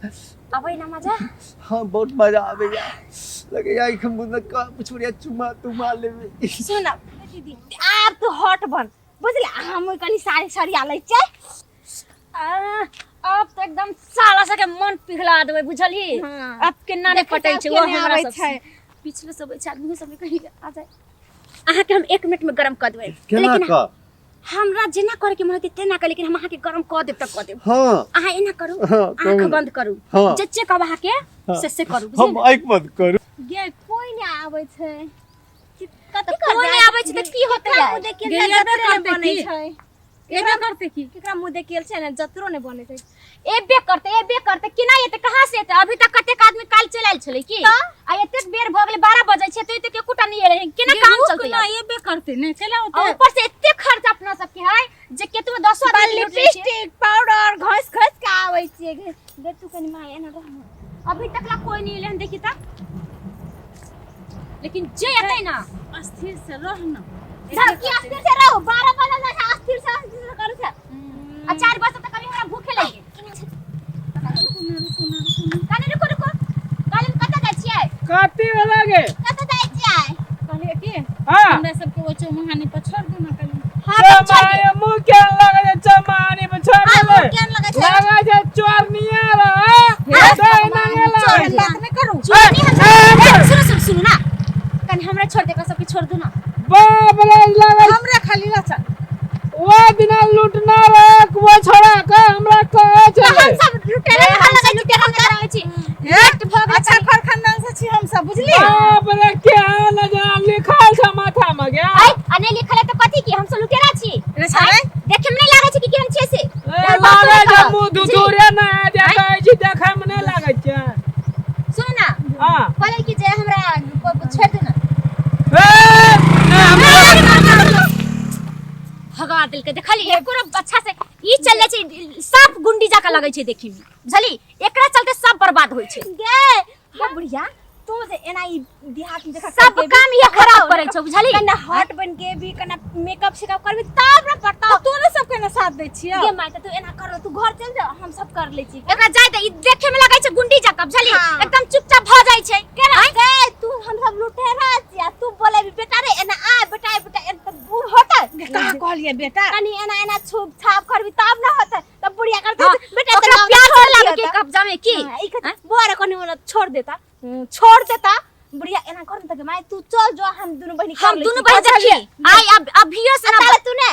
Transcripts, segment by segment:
अबै ना मजा? हाँ, बहुत मजा आबैया, लगैया एखन बुझल छुरिया चुमा तुमा लेबै। सुन दीदी, आब तू हॉट बन, बुझले? हम कनी साड़ी सरिया लै छियै। अब तऽ एकदम साला सबके मन पिघला देबै, बुझलही? हाँ। अब केना नहि देखै पटै तऽ छै आब ओ केने हमरा आबै सब छै। पिछले सब छै, आदमी सब कहीं आ जाए, अहाँके हम 1 मिनट में गरम कऽ देबै। केना लेकिन कऽ? हमरा जेना करे के मन होतै तेना कर, लेकिन हम अहाँके गरम कऽ देब तऽ कऽ देब। हाँ। अहाँ एना करू। हाँ, आँख कहू ने। बंद करू। हाँ। जे जे कहब अहाँके हाँ। से करू, हम बुझलियै? आँखि बंद करू। गे, कोई नहि आबै छै। कथी कोई नहि आबै छै तऽ की होतै? केकरा मुँह देख के गेलियै जतरो नहि करतै बनै की? छै। एबे करतै की? केकरा मुँह देख के छै ने, जतरो नहि बनै छै। एबे करतै, एबे करतै। केना एतै, कहाँ से एतै? अभी तक कतेक आदमी काल्हि चलि आयल छलै की? आ एतेक बेर भऽ गेलै, 12 बजै छै, तऽ एतेक एकोटा नहि एलै। केना गे, काम रुक चलतै ना, आब? एबे करतै ने, चलि आ औतै। ऊपर से एतेक खर्च अपना सबके है जे केतबो 10 आदमी लूट लै छै। लिपस्टिक पाउडर घस घस के आबै छियै। गे गे, तू कनी माय एना रह ना। अभी तक ला कोई नहीं एलै हन, देखी तऽ। लेकिन जे एतै ना, अस्थिर से रह ना। धमकी, अस्थिर से रहो। 12 बजे जाइ छै, अस्थिर से, अस्थिर से करू छै। आ 4 बजे तक अभी हमरा भूखे लागि गेल। रुकू ना, रुकू ना, रुकू ना। कनी रुकू, रुकू। कहली कतऽ जाइ छियै? कथी भेलै गे? कतऽ जाइ छियै? कहलियै की, हाँ। हमरा सबके ओहि चौमुहानी पर छोड़ दू ना कनी। हाँ, तऽ छोड़ दे। चमारे मुँह केहन लगै छै? चमारी पर छोड़ हाँ, देबै? मुँह केहन लगै छै? लगै छै चोरनिया रह। दहिना गेलै। चोर बात नहि करू। चोरनी हम ए, सुनू, सुनू, सुनू ना, कनी हमरा छोड़ दे, सबके छोड़ दू ना। बाप रे, लगै हमरा खाली लचा। ओ दिना लूटना रहे वो छोड़ा के हमरा कहै तऽ छलै। हम सब लुटेरा हम सब लुटेरा रहै छी। लेट भऽ गेल। अच्छा खर खानदान से छी हम सब, बुझली? बाप रे, केहन जेना लिखल छै माथा मे गे। आइ आ नहि लिखल है तऽ कथी की हम सब लुटेरा छी? रे छाड़े। देखे में नहीं लागै छै कि केहन छियै से। ए, लागै छै मुँह धुधुरे ने देखै छी, देखै मे नहि लागै छै। सुनू ना। हाँ। कहलै कि जे हमरा छोड़ि दू ना। ए, नहि, हमरा भगा देलकै, देखली? एको अच्छा से ई चल छै, साफ गुंडी जाका लगै छै देखी में, बुझली? एकरा चलते सब बर्बाद होइ छै। गे गे बुढ़िया, तू जे एना ई देहात में देखा सब काम ये खराब करै छौ, बुझली? कना हॉट बन के भी, कना मेकअप सेकअप करबी तब ना पड़ता। तू ने सबके ना साथ दै छियै। गे माय, त तू एना कर, तू घर चल जा, हम सब कर लै छी। एकरा जाय दे, ई देखे में लगै छै गुंडी जाका, बुझली? हाँ। एकदम चुपचाप भऽ जाइ छै। केना गे, तू हम सब लुटेरा छी आ तू बोलेबी बेटा रे एना आ, बेटा बेटा एना, त उ होतै? गे, कहाँ कहलियै बेटा? कनी एना एना छुप छाप करबी तब ना होतै। तब बुढ़िया करतै, हाँ, बेटा ओकरा त प्यार छोड़ से लागे दिया के कब्जा में की? हाँ, ई कहते, बुआ रे कनी ओना छोड़ देता, छोड़ देता। बुढ़िया एना कर न त माय, तू चल जो, हम दुनू बहिनी कर हम लै दुनू छी। बहिन देखी आई अब अभियो से ना। ताले तू ने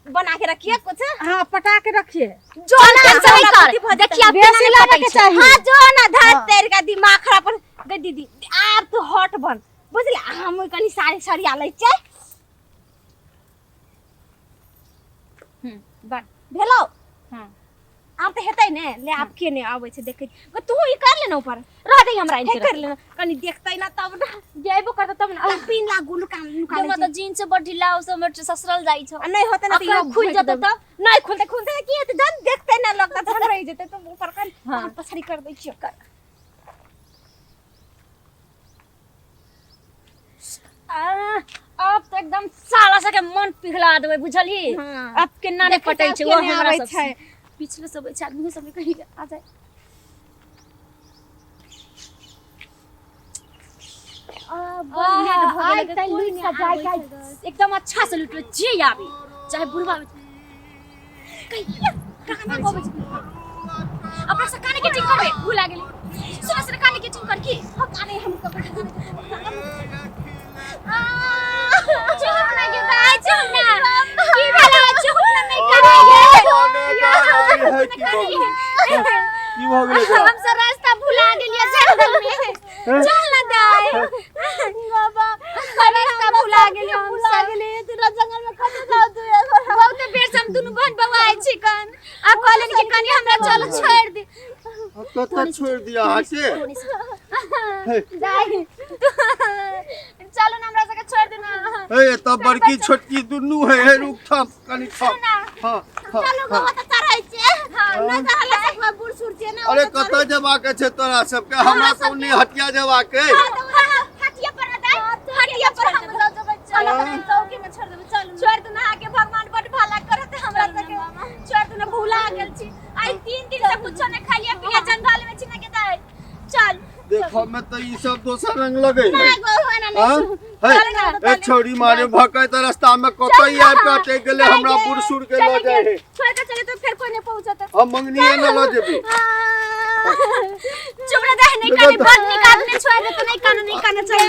बना के रखिए कुछ। हाँ, पटा के रखिए। जो ना टेंशन नहीं ना कर, बुद्धि भऽ जेतै। देखी अब केना बेसी नहि लाबे पटै के छै। चाही। हाँ, जो ना धर तेर का दिमाग खराब कर। गे दीदी, आब तू हॉट बन, बुझले? हम कनी साड़ी सरिया लै छियै। बन। भेलौ? हाँ। आब तऽ हेतै ने। ले, आब के नहि आबै छै देखै गे, तू ई कर ले ने ऊपर। रह दे हमरा हे इनके। कर ले ने, कनी देखतै ना तब ना। जेबो करतै तब ना। पिन ला गुल कान नुका लै हमरा छै। तऽ जीन्स बड़ ढीला हो, सब ससरल जाइ छौ। आ नहि होतै ना तऽ अखन इहो खुलि भोंकि जेतै देबै। तब? नहि खुलतै, खुलतै की हेतै? जहन देखतै ना लगतै तहन रहि जेतै। तऽ ऊपर कन हाँ। हम पछाड़ी कर दै छियै ओकर। अब तऽ एकदम साला सबके मन पिघला देबै, बुझलही? हाँ। अब केना नहि देखै पटै तऽ छै आब ओ केने हमरा आबै सब छै। पिछले सब छै, आदमी सब कहीं आ जाए। आइ तऽ लूट लूटि कऽ जाय के एकदम अच्छा से लूटबै, जे आबे चाहे बुढ़वा आबे। कहिया काना गोबै छै अपना से, काने के ठीक करबे, भूला गेली। सुन सुन, काने के ठीक कर की? हाँ, काने हम कपड़ा चुप ना गे दाइ, चुप ना। की भेलै? चुप ना, नहि काने गे। की भऽ गेलै तोरा? हम सब रास्ता भुला गेलियै जंगल में। चल ना दाइ बाबा, रास्ता भुला गेलियै हम भुला सब। गेलियै तोरा जंगल में, कतऽ जाउ तू? बहुत बेर से हम दुनू बहन बौआइ छी कन आ कहलनि कि कनी हमरा चलो छोड़ि दे। कतऽ छोड़ि दिअ अहाँके? हे, दाइ चलो ना, हमरा सबके छोड़ि दे ना। हे, एतऽ बड़की छोटकी दुनू है। हे, रुक, थाम कनी, थाम। हाँ हाँ। चलू गो, तऽ चढ़ै छियै। नहि चढ़ल छै बूढ़ सूढ़ छियै ने। अरे, कतऽ जेबाक छै तोरा सबके? हमरा तऽ ओन्ने हटिया जेबाक अइ। हटिया पर ना दाइ, हटिया पर हम लऽ जेबै। चलो। चलो, चौकी में छोड़ देबै, चलू। छोड़ दू ना, अहाँके भगवान बड भला करत हमरा सबके। छोड़ दू ना, भुला गेल छी। आइ 3 दिन से कुछो नहि खालिए पिलिए, जंगल में छी ना। देखो में तो ई सब दोसर रंग लगे है। नहीं गो एना नहीं हाँ? चल ना, है, ए छोरी मारे भकै त रास्ता में कतई आबि के अटकि गेलै, हमरा बूढ़ सूढ़ के लऽ जाइ है। छोड़ के चले तो फिर कोई नहीं पहुंचत। हम मंगनीये न लऽ जेबै। चुप रह दे, नहीं काने बड़ निकाल नहीं छोड़ दे तो नहीं काने, नहीं काने चल।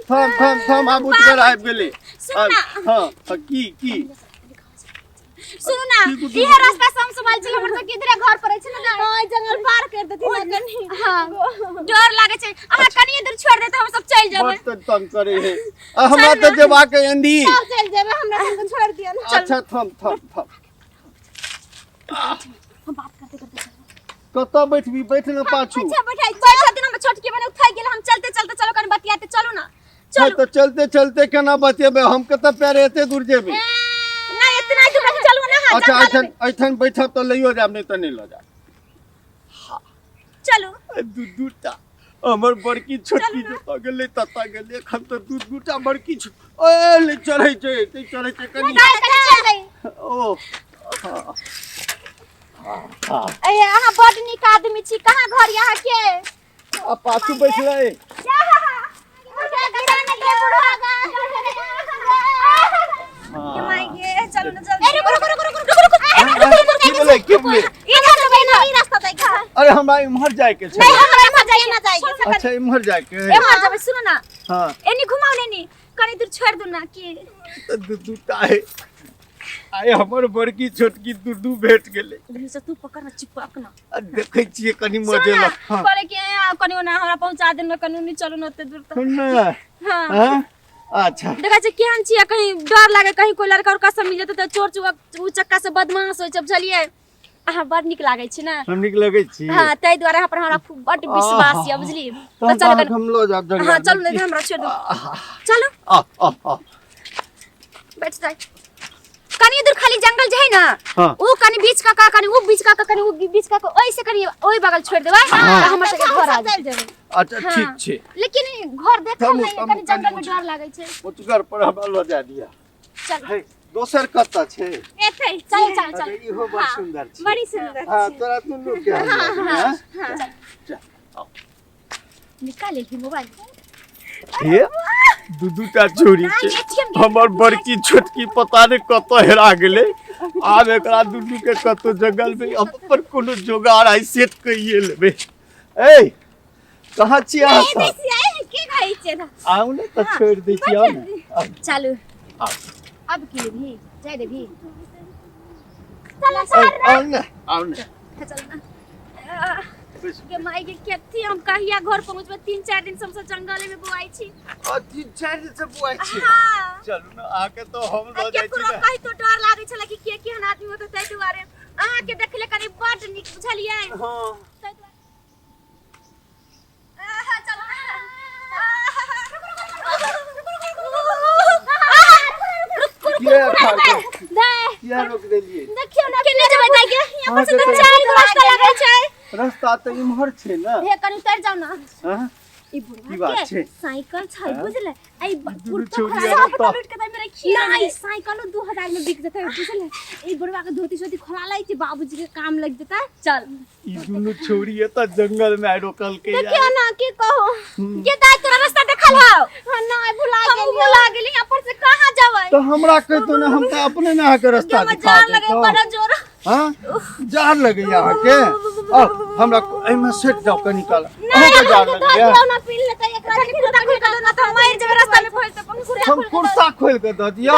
थम थम थम, आब उठ कर आबि गेलै। सुन ना। हाँ हाँ, की की सुनू ना, की कुछ इहे रास्ता से हम संभाल छी, हमर सब किधरे घर पर छै ना। हां, जंगल पार कर देती ना कनी। हां, डर लागे छै। अहाँ कनी दूर छोड़ दे त हम सब चल जेबै। बड तऽ तंग करे है। आ हमरा तऽ जेबाक है एंडी। सब चल जेबै, हमरा सबके छोड़ दिअ ना। अच्छा थम थम थम। हम बात करते करते चलबै। कतऽ बैठबी? बैठ ना पाछू। अच्छा बैठाई बैठा दिन हम छोटकी बने उठाई गेल, हम चलते चलते चलो कनी बतियाते चलू ना। हाँ, चलू। तऽ चलते चलते केना बतेबै? हम कतऽ पैरे एते दूर जेबै? ना इतना ही दूर चलू ना। हाँ, अच्छा जंगल एठन में। एठन बैठब तऽ लइयो जायब, नहि तऽ नहि लऽ जायब। चलू। दू दूटा हमर बड़की छोटकी जतऽ गेलै ततऽ गेलै। एखन तऽ दू दूटा बड़की ओए ले चढ़ै छै, ते चढ़ै छै कनी। कनी चल। ओ हाँ हाँ। ए अहाँ बड नीक आदमी छी। कहाँ घर यहाँ के? आ पाछू बैठलै। चलू ना जल्दी। ए रुको रुको रुको रुको रुको रुको। की भेलै, की भेलै? इधर से बैठो, ई रास्ता देखा। अरे हमरा इम्हर जाय के छै। नहीं, हमरा इम्हर जाइए ना, जाइए। अच्छा इम्हर जाय के है। इम्हर जेबै। सुनू ना। हाँ। एनी घुमाउ ने, नी कनी दूर छोड़ दू ना कि। तऽ दू दूटा है। आइ हमर बड़की छोटकी दू दू भेट गेलै। से तू पकड़ ना, चिपक ना। आ देखै छियै कनी सुनू मजे ना, लग। हाँ। कहले कि ए, कनी ओना हमरा पहुंचा दे ना, कनी ओनी चलू ना ओते दूर तक। ना। हाँ। हाँ अच्छा। देखा छै केहन छियै, कहीं डर लागे कहीं कोई लड़का उड़का सब मिल जेतै तऽ चोर चुआ उ चक्का से बदमाश होइ छै, बुझलियै? अहाँ बड़ नीक लागै छी ना। हम नीक लगै छी? हाँ, ताहि दुआरे अहाँ पर हमरा खूब बड विश्वास यऽ, बुझलियै? तहन तऽ चलू तऽ कनी। हम लऽ जायब जंगल। हाँ चलू, नहीं तऽ हमरा छोड़ दू। चलू। आ आ आ। बैठ जाय। कनी दूर खाली जंगल जे है ना। हाँ। उ कनी बीच का का कनी उ बीच का का कनी उ बीच का का ओइसे कनी ओइ बगल छोड़ देबै हाँ। तऽ हमर सबके घर आ चल जेबै। अच्छा ठीक छै। लेकिन घर देखल थमू, नहीं, थमू, कनी जंगल में कनी डर लागै छै। ऊँचगर पर हमरा लऽ जा दिअ। चल। हे, दोसर कतऽ छै? एतै। चल चल चल। अरे इहो बड़ सुंदर छै। बड़ी सुंदर। हाँ तोरा दुनू के हम लऽ जेबै, हाँ? चल। निकाल लेलही मोबाइल? हे, दू दूटा चोरी छै। हमर बड़की छोटकी पता नहि कतऽ हेरा गेलै। आब एकरा दुनू के कतौ जंगल में अपन कोनो जोगाड़ आइ सेट कइए लेबै। ए कहाँ छी अहाँ सब? की कहै छियै ना? आउ ने तऽ छोड़ि दै छी, आउ ने आउ। चलू। अब की लेबही? जाय देबही? ए, आउ ने आउ ने। चल ना के माई के केथी हम कहिया घर पहुंचबै? 3-4 दिन से हम सब जंगले में बुआई छी। आ, 3-4 दिन से बुआइ छी? हाँ। चलू ने, अहाँके तो हम आ लऽ जाइ छी केकरो ने। कहि तो डर लागै छलै कि के केहन आदमी होतै, ताहि दुआरे अहाँके देखले कनी बड नीक बुझलियै। हाँ। ताहि दुआरे आहा, चलू ना। किया ठाढ़ दे। किया रोक देलियै? देखियौ ना केने जेबै दाइ के? यहाँ पर से अहाँके तऽ तऽ- चारि गो रास्ता लगै छै। रास्ता तऽ इम्हर छै ने। हे कनी उतर जाउ ना। हाँ? ई की बुढ़वा बात के छै? साइकिल छै। हाँ? बुझले? ई दुनू कुर्ता छौरी खराब आर सब तऽ- लूट के दे मेरे खीर। नहीं, साइकिलो 2000 में बिक जेतै, बुझले? ई बुढ़वा के धोती सोती खोला लै छै, बाबूजी के काम लग जेतै। चल। ई दुनू छौरी एतऽ जंगल में आइ रोकलकै। देखियौ ना, की कहू। ये दाइ तोरा रास्ता देखल हौ? हाँ, नहीं भुला हम गेलियै। भुला गेली, यहाँ पर से कहाँ जेबै? तऽ हमरा कहितो ने, हम तऽ अपने ने अहाँके रास्ता हमरा दिखा जान लगे देतहुँ। बड़ा जोर। हाँ, जार लगैया अहाँके? आउ हमरा एहिमे सेट जाउ कनी काल। अहूँके जार लगैया? दियौ ना, पी लेतै एकरा। कनी कुर्ता खोल के दो ना तऽ मरि जेबै रास्ता में फंसते पहुंचते। हम कुर्ता खोलि कऽ दऽ दिअ?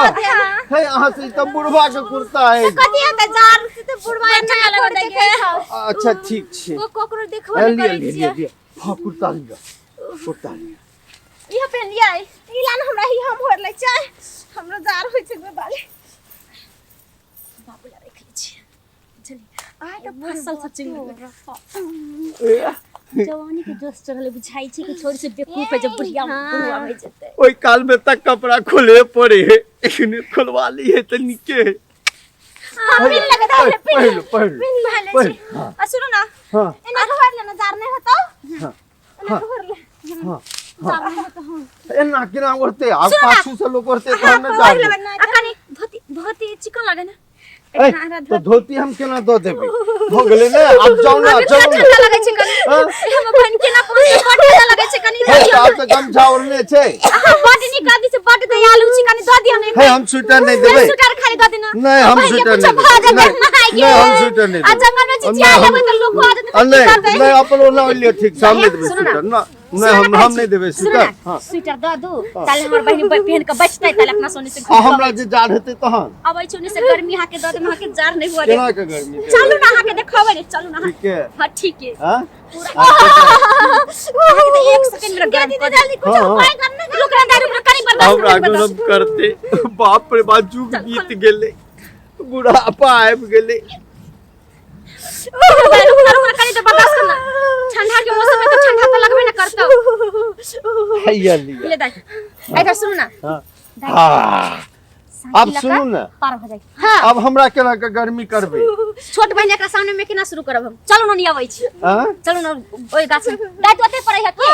हे, अहाँ से ई तऽ बुढ़वा के कुर्ता है। कथी हेतै जार से? तऽ बुढ़वा बड़ ठंडा एना लगै देखै छौ। अच्छा ठीक छै। को ककरो देखबो लिअ नहि करै लिअ लिअ छियै। लिअ, हाँ कुर्ता लिअ, कुर्ता लिअ। इहो पेन लियै। ई ला ना, हमरा ही हम होर लै छै, हमरो जार होइ छै गो बाले। बाबू ला राखि लै छियै, बुझलियै? आइ तऽ फसल सब चिन्ह ए, जवानी के जोश चढ़ल, बुझाइ छै कि छोड़ से बेवकूफ है जब बुढ़िया बुढ़वा भऽ जेतै। ओहि काल में तक कपड़ा खोले पड़े है, एखने खोलवा ली है तऽ नीके है। हाँ, पिन लगे दे, पिन। पहिलु पहिलु। पिन भए पहिलु, छै। हाँ। आ सुनू ना। हाँ। एना घर लेना, जार नहि होतौ। हाँ। एना घर ले। हाँ। जार नहि होतौ, हाँ। एना केना ओढ़ते? आब सुनू ना। पाछू से लोग ओढ़ते तहन ने जार आ कनी धोती, धोती चिकन लगे ना। ए, एना तऽ धोती हम केना दऽ देबै? भऽ गेलै ने, आब जाउ ने, अभी चलू ने। ठंडा लगै छै कनी। हाँ? हम बहन केना पहुंचते बड ठंडा लगै छै कनी हे दऽ दियौ आब तऽ गमछा ओढ़ने छै। अहाँ बड नीक आदमी छै, बड दयालु छी, कनी दऽ दियौ ने। हे हम स्वेटर नहि देबै। स्वेटर खाली दऽ दिना। नहि, हम स्वेटर नहि देबै। नहि, नहि, हम स्वेटर नहि आ देबै। जंगल में चिचिया नहि, लेबै तऽ लोक आ जेतै तऽ की नहि करतै? नहि, अपन ओढ़ना ओढ़ि लिअ, ठीक छै, हम नहि देबै सुनू ना। स्वेटर। ना नहि, हम नहि देबै सुनू स्वेटर। ना, हाँ स्वेटर दऽ दू ताले हमर बहिन पहिन के बैठतै ताले अपना सोनी से आ हमरा जे जाड़ हेतै तहन अबै छै ओने से गर्मी अहाँके दऽ देब, अहाँके जाड़ नहि हुआ देब। केना के गर्मी देबै? चलू ना, अहाँके देखाबै ने, चलू ना। ठीक है। हाँ ठीक है। हाँ अहाँके तऽ एक सेकंड में गरम कऽ देब। जल्दी कुछ हाँ, हाँ। उपाय करना। रुक ना दारू, रुक, कनी बर्दाश्त हमरा कनी बर्दाश्त। गरम करते, बाप रे बाप, जुग बीत गेलै, बुढ़ापा आबि गेलै। रुक ना, रुक ना, कनी तऽ बर्दाश्त करना। ठंडा के मौसम में तऽ ठंडा तऽ लगबे ना करतौ। हैया लिअ। ले दाई, इधर सुनू ना। हाँ हाँ, आब साइकिल लऽ सुनू कऽ ने। पार भऽ जाइ। हाँ आब हमरा केना के गर्मी करबै? छोट बहिन एकरा सामने में केना शुरू करब हम? चलू ना, नहीं अबै छी। हाँ चलू ना ओहि गाछ में। दाई तू ओतै पड़ै है की?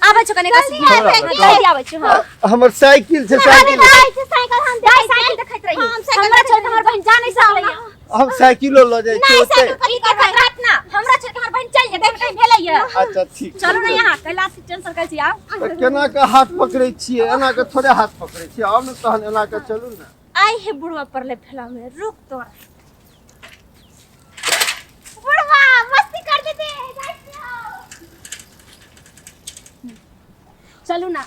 आबै छौ कने गाछ में। जल्दी आबै छी। हाँ हमर साइकिल छै, साइकिल। साइकिल हम दाई साइकिल देखैत रही। हम साइकिल हमरा छोड़ के हमर बहिन जा नहीं सकलै। हम साइकिलो लऽ जाइ छी नहीं, ओतै। साइकिल कथी ई देखैत रहत ना, हमरा छोड़ के हमर बहिन चलि जेतै, कहीं भेलैया। अच्छा ठीक छै। चलू ना यहाँ कैलाश के टेंशन करै छी आब। तऽ केना के हाथ पकड़ै छियै? एना के थोड़े हाथ पकड़ै छियै। आउ ने तहन, एना के चलू ने। आई हे बुढ़वा परले फेला में, रुक तोरा। बुढ़वा मस्ती कर देते। चलू ना।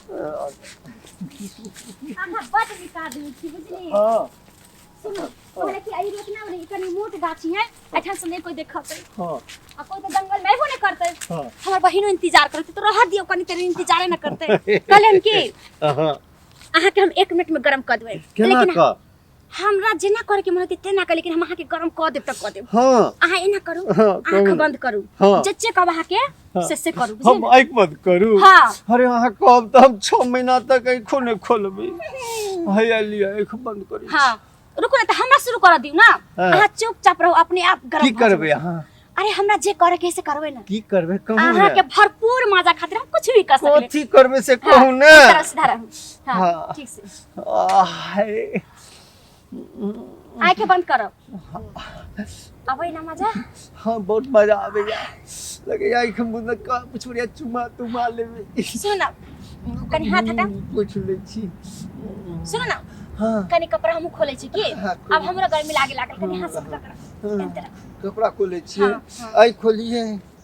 अहाँ बड नीक आदमी छी, बुझलियै? हाँ सुनू, कहले कि एहि रोकना नहीं, कनी मोट गाछी है, एठाम से नहीं कोई देखतै। हाँ आ कोई तऽ जंगल में अयबो नहीं करतै। हाँ हमर बहिनो इंतजार करतै तऽ रह दियौ कनी देर, इंतजारे न करतै। कहलियन कि हाँ अहाँके हम 1 मिनट में गरम कऽ देबै। केना लेकिन कऽ? हमरा जेना करे के मन होतै तेना कर, लेकिन हम अहाँके गरम कऽ देब तऽ कऽ देब। हाँ अहाँ एना करू, हाँ, आँख कहू। बंद करू। हाँ। जे जे कहब अहाँके हाँ। से करू, हम बुझलियै? आँखि बंद करू? हाँ। अरे अहाँ कहब तऽ हम 6 महीना तक आँखो नहि खोलबै। हैया लिअ, आँखि बंद करै छी। हाँ रुकू ने, तऽ हमरा शुरू करऽ दियौ ना। हाँ। अहाँ चुपचाप रहू, अपने आप गरम की भऽ जेबै। करबै अहाँ? अरे हमरा जे करे के है से करबै ना। की करबै कहू अहाँ के ने। भरपूर मजा खातिर हम कुछ भी कर सकले। कथी करबै से हाँ, कहू ने। इस तरह सीधा रहू। हाँ, हाँ। ठीक से। आह, आँख बंद करब, अबै ना मजा? हाँ, बहुत मजा आबैया, लगैया आँखि मुँह कऽ कुछ बढ़िया चुमा तुमा लेबै। सुनू ना, कनी हाथ हटा। पूछि लै छी। सुनू ना। हाँ। कनी कपड़ा हमहूँ खोलै छी की? हाँ, खोलू। आब हमरो गर्मी लागे लागल, कनी हाथ से पकड़। हाँ। एना। कपड़ा खोलै छियै? हाँ, हाँ। आइ खोलियै?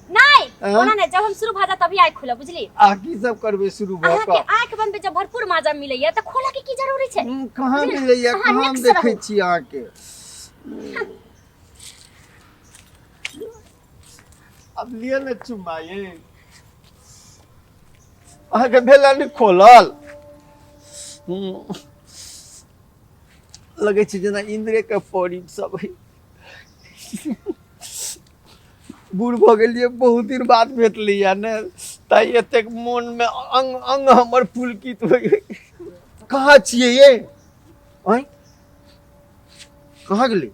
नहीं, हाँ? ओना नहीं, जब हम शुरू भऽ जाए तभी आँख खोलब, बुझली? आ की सब करबै शुरू भऽ अहाँके कऽ? आँख बंद जब भरपूर मजा मिलैया तऽ खोलऽ के की जरूरी छै? कहाँ बुझली? मिलैया? अहाँ कहाँ हम नीक से देखै रहू। छी अहाँके? अब लिअ ने चुम्मा। ये अहाँके भेला नहि खोलल? लगै छै जेना इन्द्रे के परी सब है। बूढ़ भऽ गेलियै, बहुत दिन बाद भेटलैया ने, ताहि एतेक मोनमे अंग अंग हमर पुलकित होइ। कहाँ छियै ये? आँय, कहाँ गेलै?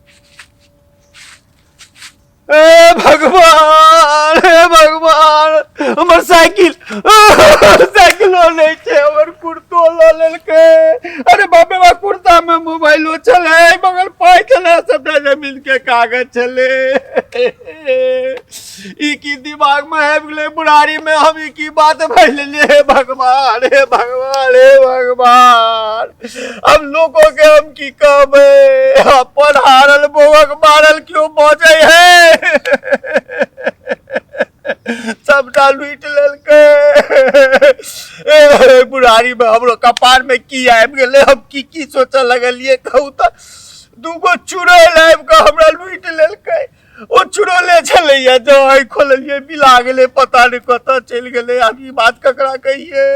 ए भगवान, हे भगवान, हमर साइकिल, साइकिलो नहि छै, हमर कुर्तो लऽ लेलकै। अरे बाप रे बाप, कुर्ता में मोबाइलो छलै, बगल पाइ छलै, सबटा जमीन के कागज छलै। ई की दिमाग में आबि गेलै बुढ़ारी में? हम ई की बात भऽ लेलियै? हे भगवान, हे भगवान, हे भगवान, अब लोगों के हम की कहबै? अपन हारल बोगक मारल क्यों बजै है? सबटा लूटि लेलकै। ए, बुढ़ारी में हमरो कपार में की आबि गेलै? हम की की सोचऽ लगलियै कहू तऽ? दूगो चुड़ैल आबि कऽ हमरा लूटि लेलकै। ओ चुड़ैले छलैया, जँ आँखि खोललियै बिला गेलै, पता नहि कतऽ चलि गेलै। आब ई बात ककरा कहियै?